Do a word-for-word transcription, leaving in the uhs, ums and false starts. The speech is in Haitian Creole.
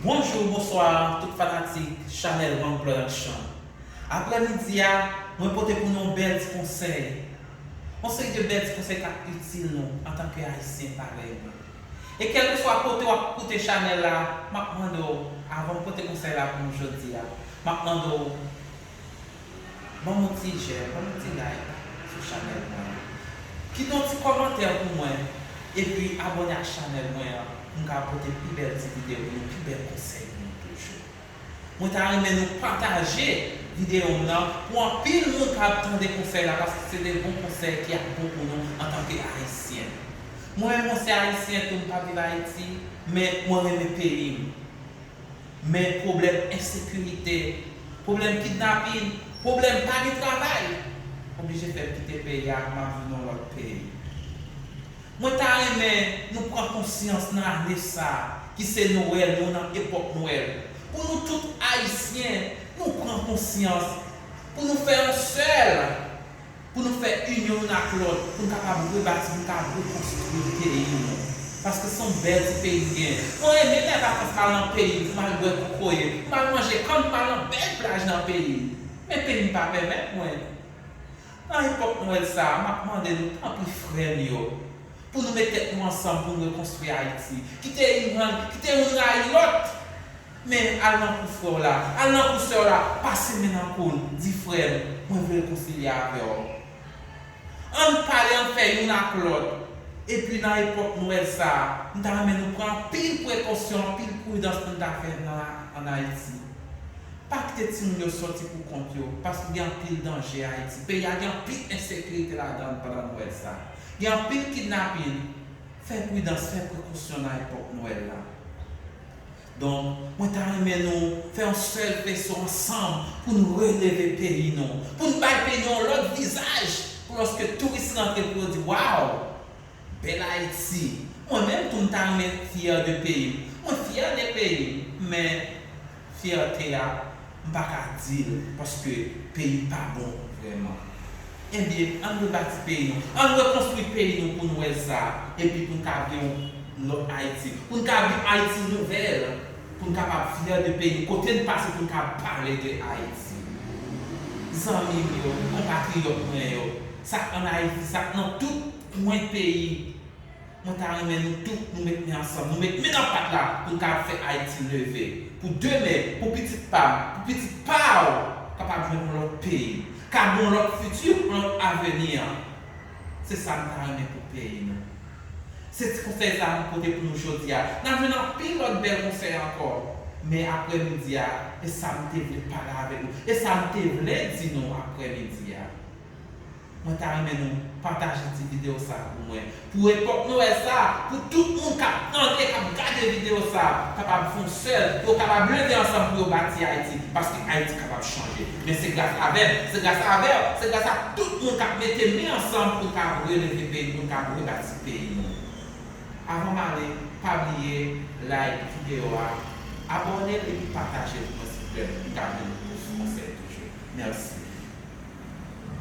Bonjou, bonswa, tout fanatik chanèl One Production. Aprè midi a, mwen pote pou nou yon bèl ti konsèy. Yon seri de bèl ti konsèy k ap itil nou antanke Ayisyen parèy mwen. E kèlkeswa kote w ap koute chanèl la, m ap mande w, avan m pote konsèy la pou nou jodi a, m ap mande w, ban m yon ti j'aime, ban m yon ti like sou chanèl mwen an. Kite yon ti kòmantè pou mwen, epi abòne ak chanèl mwen an, pou m ka pote pi bèl ti videyo pou nou, pi bèl konsèy pou nou toujou. Mwen ta renmen nou pataje videyo m nan pou anpil moun k ap tande konsèy la, paske se de bon konsèy ki ap bon pou nou antanke Ayisyen. Mwen menm, mwen se Ayisyen tou, m pa viv Ayiti, men mwen renmen peyi m. Men pwoblèm ensekirite, pwoblèm kidnapin, pwoblèm pa gen travay, oblije fè m kite peyi a, m ap viv nan lòt peyi. Mwen ta renmen nou pran konsyans nan ane sa a, ki se Nwèl, nou nan epòk Nwèl. Pou nou tout Ayisyen, nou pran konsyans, pou nou fè yon sèl, pou nou fè inyon youn ak lòt, pou n kapab rebati, pou n ka rekonstwi peyi nou. Paske se yon bèl ti peyi n gen. Mwen renmen lè vakans m al nan peyi m, pou m al bwè kokoye, pou m al manje kann, pou m al nan bèl plaj nan peyi m. Men peyi m pa pèmèt mwen. Nan epòk Nwèl sa a, m ap mande nou, tanpri frè m yo, pou nou met tèt nou ansanm pou nou rekonstwi Ayiti. Kite youn, kite youn rayi lòt. Men al nan kou frè w la, al nan kou sè w la, pase men nan kou l, di, frè m, mwen vle rekonsilye avè w. Ann pale, ann fè youn ak lòt. Epi nan epòk Nwèl sa a, m ta renmen nou pran anpil prekosyon, anpil pridans pou n ta fè nan, ann Ayiti. Pa kite timoun yo sòti pou kont yo, paske gen anpil danje Ayiti. Peyi a gen anpil ensekirite ladan l pandan Nwèl sa a. Gen anpil kidnapin. Fè pridans, fè prekosyon nan epòk Nwèl la. Donk, mwen ta renmen nou fè yon sèl feso ansanm pou nou releve peyi nou, pou nou bay peyi nou yon lòt vizaj, pou lòske touris rantre pou yo di, waw, bèl Ayiti. Mwen menm tou, m ta renmen fyè de peyi m. Mwen fyè de peyi m, men fyète a, m pa ka di l, paske peyi m pa bon vrèman. Ebyen, ann rebati peyi nou, ann rekonstwi peyi nou pou Nwèl sa a, epi pou n ka gen yon lòt Ayiti, pou n ka gen Ayiti nouvèl, pou n kapab fyè de peyi nou, kote n pase pou n ka pale de Ayiti. Zanmi m yo, konpatriyòt mwen yo, sa k ann Ayiti, sa k nan tout kwen peyi, mwen ta renmen nou tout, nou met men ansanm, nou met men nan pat la pou n ka fè Ayiti leve. Pou demen, pou pitit pa m, pou pitit pa w, kapab jwenn yon lòt peyi, ka gen yon lòt fiti, yon lòt avni. Se sa m ta renmen pou peyi nou. Se ti konsèy sa a nou pote pou nou jodi a. N ap jwenn anpil lòt bèl konsèy ankò. Men aprè midi a, e sa m te vle pale avèk nou. E sa m te vle di nou aprè midi a. Mwen ta renmen nou pataje ti videyo sa pou mwen. Pou epòk Nwèl sa, pou tout moun k ap tande, k ap gade videyo sa, kapab fè yon sèl, pou yo kapab leve ansanm pou yo bati Ayiti, paske Ayiti kapab chanje. Men se gras avè m, se gras avè w, se gras a tout moun k ap mete men ansanm pou n ka releve peyi, pou n ka rebati peyi nou. Avan m ale, pa bliye like videyo a, abòne l epi pataje l pou mwen silvouplè, pou n ka jwenn plis konsèy toujou. Mèsi.